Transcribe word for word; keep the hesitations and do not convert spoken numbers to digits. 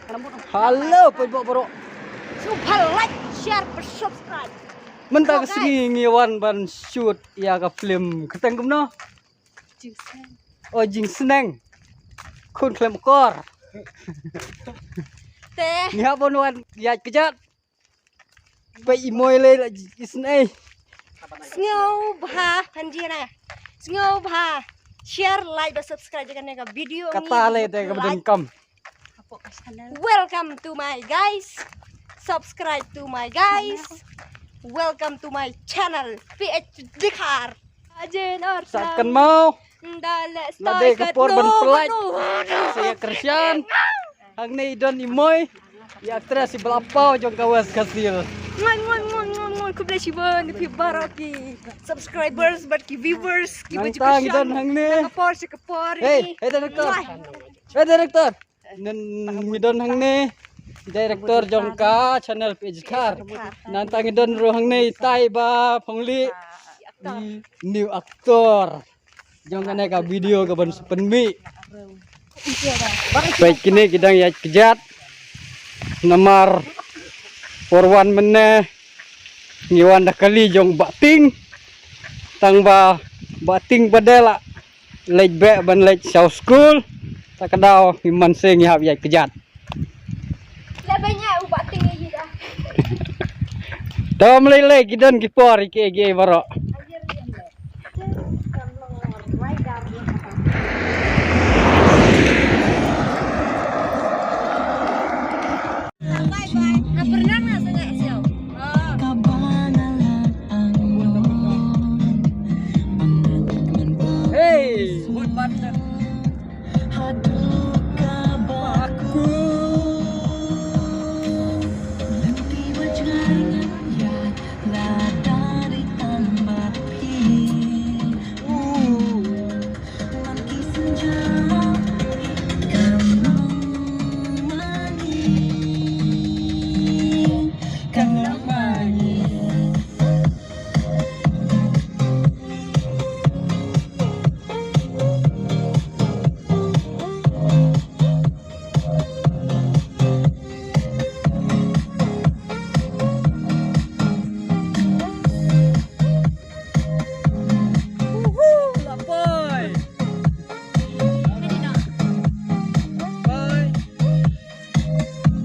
Hello, pynbok bro. Sngewbha like, share, bad subscribe. Mynta ka sngi ngi wan ban shoot ïa ka film kyrteng kumno? Jingsneng. Oh, Jingsneng. Khun khlem kor. Te. Ngi hap ban wan ïaid kjat. Peit i Moi lei la isnei. Sngewbha hanjina. Sngewbha share, like bad subscribe ïa kane ka video. Kata lei te ka bdeng kam. Welcome to my guys. Subscribe to my guys. Welcome to my channel P H Dkhar. Ajin or sa kan mau. Ndale. Lade ka por ban pelait. Saya Krishan. Hangne i don i Moi. I actress i bla paw jong ka West Khasi Hills. Ngon ngon ngon ngon ngon, khublei shibun ïa phi baroh ki subscribers bad ki viewers ki ba ju. Nangta ngi don hangne. Ka por sha ka por. Hey, hey director. Hey director. Nen ngi don hangne director jong ka channel P H Dkhar. Nangta ngi don ruh hangne i Tai Ba Phongli, i new actor jong kane ka video ka ban sa pynmih. Peit kine ki dang ïaid kjat. Namar por wan mynne ngi wan da kali jong Bah Ting. Tang ba Bah Ting ba dei la leit beh ban leit shaw skul. Ta ka daw ngi man se ngi hap ïaid kjat. Leh beh ïa u Bah Ting ïa ïa. Te ym lei lei ki don ki por ïa ki ïa ki baroh.